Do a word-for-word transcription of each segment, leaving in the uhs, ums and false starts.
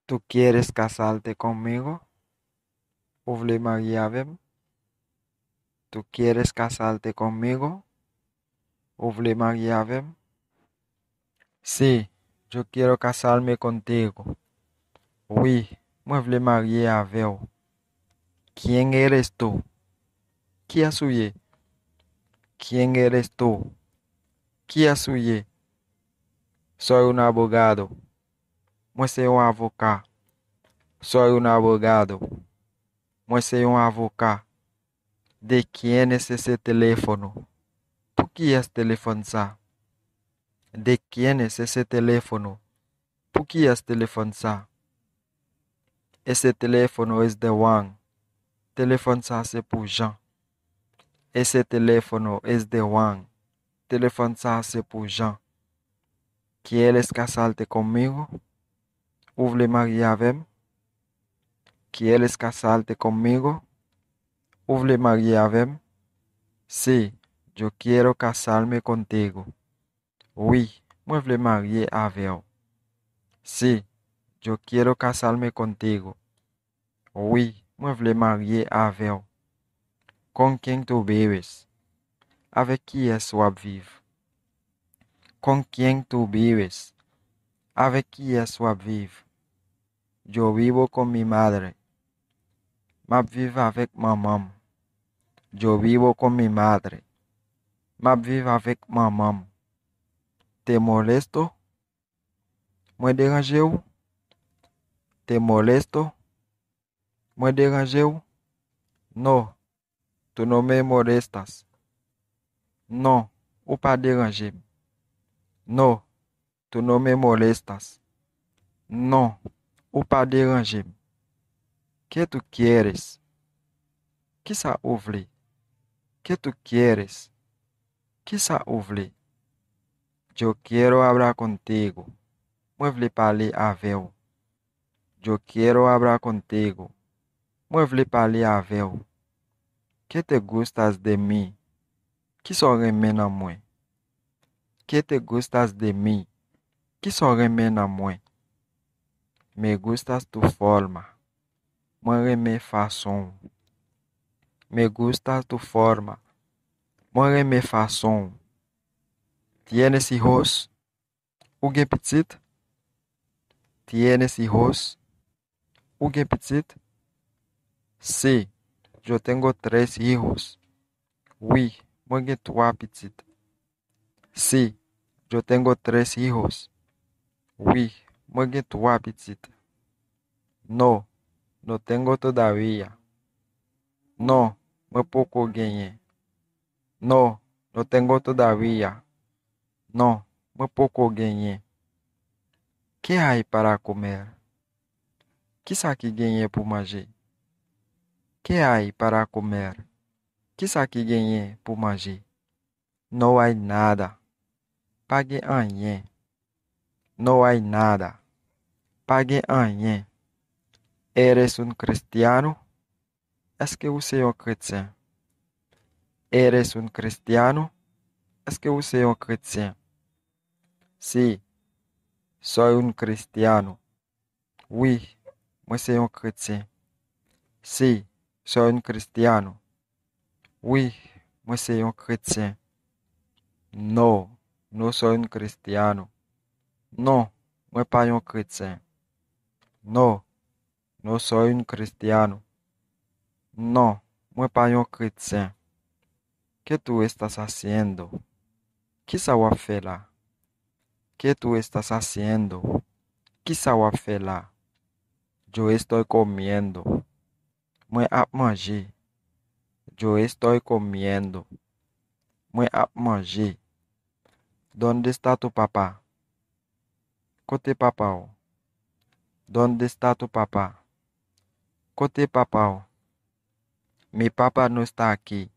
¿Tú quieres casarte conmigo? Ou vle marye avè m? ¿Tú quieres casarte conmigo? Ou vle marye avè m? Sí, yo quiero casarme contigo. Wi, mwen vle marye avè w. ¿Quién eres tú? Kiyès ou ye? ¿Quién eres tú? Kiyès ou ye? Soy un abogado. Mwen se yon avoka. Soy un abogado. Mwen se yon avoka. ¿De quién es ese teléfono? Pou kiyès telefòn sa? ¿De quién es ese teléfono? Pou kiyès telefòn sa? Ese teléfono es de Juan. Telefòn sa se pou Jan. Ese teléfono es de Juan. Telefòn sa se pou Jan. ¿Quieres casarte conmigo? Ou vle marye avè m? ¿Quieres casarte conmigo? Ou vle marye avè m? Sí, yo quiero casarme contigo. Wi, mwen vle marye avè w. Sí, yo quiero casarme contigo. Wi, mwen vle marye avè w. ¿Con quién tú vives? Avèk kiyès w ap viv? ¿Con quién tú vives? Avèk kiyès w ap viv? Yo vivo con mi madre. M ap viv avèk manman m. Yo vivo con mi madre. M ap viv avèk manman m. ¿Te molesto? Mwen deranje w? ¿Te molesto? Mwen deranje w? No, tú no me molestas. Non, ou pa deranje m. No, tú no me molestas. Non, ou pa deranje m. ¿Qué tú quieres? Kisa ou vle? ¿Qué tú quieres? Kisa ou vle? Yo quiero hablar contigo. Mwen vle pale avè w. Yo quiero hablar contigo. Mwen vle pale avè w. ¿Qué te gustas de mí? Kisa w renmen nan mwen? ¿Qué te gustas de mí? Kisa w renmen nan mwen? Me gustas tu forma. Mwen renmen fason w. Me gustas tu forma. Mwen renmen fason w. ¿Tienes hijos? Ou gen pitit? ¿Tienes hijos? Ou gen pitit? Sí, yo tengo tres hijos. Wi, mwen gen twa pitit. Sí, yo tengo tres hijos. Wi, mwen gen twa pitit. No, no tengo todavía. Non, mwen poko genyen. No, no tengo todavía. Non, mwen poko genyen. ¿Qué hay para comer? Kisa ki genyen pou manje? ¿Qué hay para comer? Kisa ki genyen pou manje? No hay nada. Pa gen anyen. No hay nada. Pa gen anyen. ¿Eres un cristiano? Èske ou se yon kretyen? ¿Eres un cristiano? Èske ou se yon kretyen? Sí, soy un cristiano. Wi, mwen se yon kretyen. Sí, soy un cristiano. Wi, mwen se yon kretyen. No, no soy un cristiano. Non, mwen pa yon kretyen. No, no soy un cristiano. Non, mwen pa yon kretyen. ¿Qué tú estás haciendo? Kisa w ap fè la? ¿Qué tú estás haciendo? Kisa w ap fè la? Yo estoy comiendo. Mwen ap manje. Yo estoy comiendo. Mwen ap manje. ¿Dónde está tu papá? Kote papa w? ¿Dónde está tu papá? Kote papa w? Mi papá no está aquí.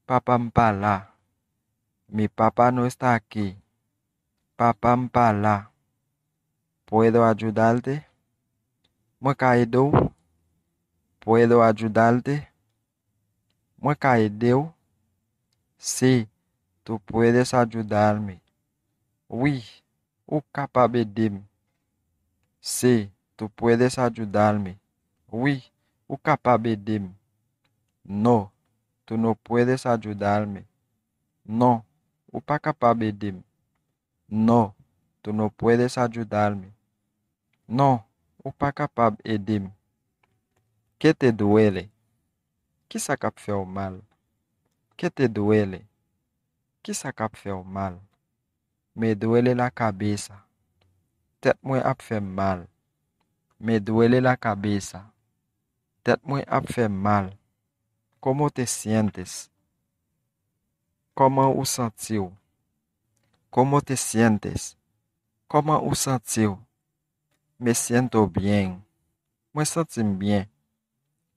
Papa m pa la. Mi papá no está aquí. Papa m pa la. ¿Puedo ayudarte? Mwen ka ede w? ¿Puedo ayudarte? Mwen ka ede w? Sí, tú puedes ayudarme. Wi, ou kapab ede m. Sí, tú puedes ayudarme. Wi, ou kapab ede m. No, tú no puedes ayudarme. Non, ou pa kapab ede m. No, tú no puedes ayudarme. Non, ou pa kapab ede m. ¿Qué te duele? Kisa k ap fè w mal? ¿Qué te duele? Kisa k ap fè w mal? Me duele la cabeza. Tèt mwen ap fè m mal. Me duele la cabeza. Tèt mwen ap fè m mal. ¿Cómo te sientes? Kòman ou santi w? ¿Cómo te sientes? Kòman ou santi w? Me siento bien. Mwen santi m byen.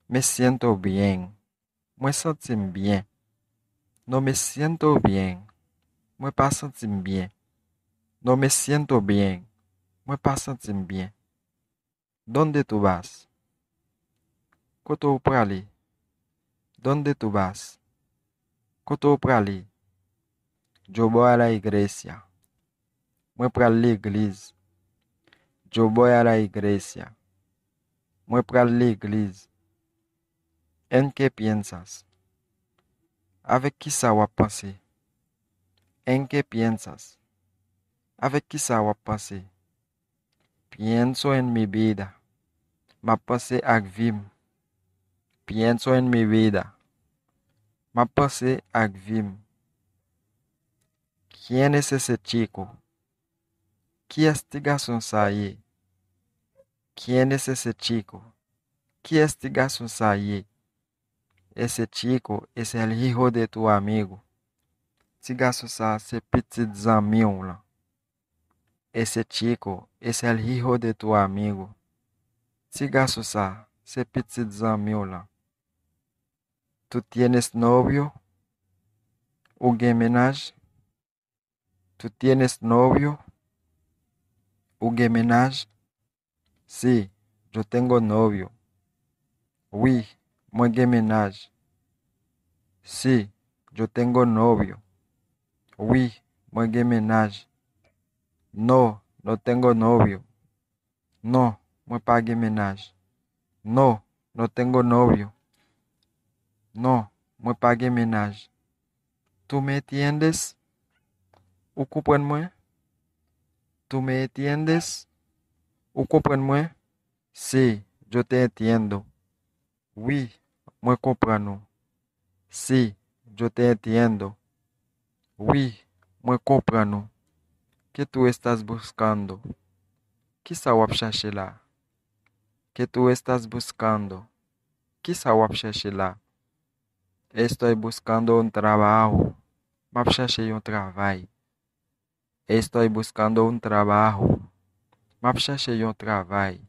Me siento bien. Mwen santi m byen. No me siento bien. Mwen pa santi m byen. No me siento bien. Mwen pa santi m byen. ¿Dónde tú vas? Kote w prale? ¿Dónde tú vas? Kote w prale? Yo voy a la iglesia. Mwen pral legliz. Yo voy a la iglesia. Mwen pral legliz. ¿En qué piensas? Avèk kisa w ap panse? ¿En qué piensas? Avèk kisa w ap panse? Pienso en mi vida. M ap panse ak vi m. Pienso en mi vida. M ap panse ak vi m. ¿Quién es ese chico? Kiyès ti gason sa ye? ¿Quién es ese chico? Kiyès ti gason sa ye? Ese chico es el hijo de tu amigo. Ti gason sa se pitit zanmi w lan. Ese chico es el hijo de tu amigo. Ti gason sa se pitit zanmi w lan. ¿Tú tienes novio? Ou gen mennaj? ¿Tú tienes novio? Ou gen mennaj? Sí, yo tengo novio. Wi, mwen gen mennaj. Sí, yo tengo novio. Wi, mwen gen mennaj. No, no tengo novio. Non, mwen pa gen mennaj. No, no tengo novio. Non, mwen pa gen mennaj. ¿Tú me entiendes? Ou konprann mwen? ¿Tú me entiendes? Ou konprann mwen? Sí, yo te entiendo. Wi, mwen konprann ou. Sí, yo te entiendo. Wi, mwen konprann ou. ¿Qué tú estás buscando? Kisa w ap chache la? ¿Qué tú estás buscando? Kisa w ap chache la? Estoy buscando un trabajo. M ap chache yon travay. Estoy buscando un trabajo. M ap chache yon travay.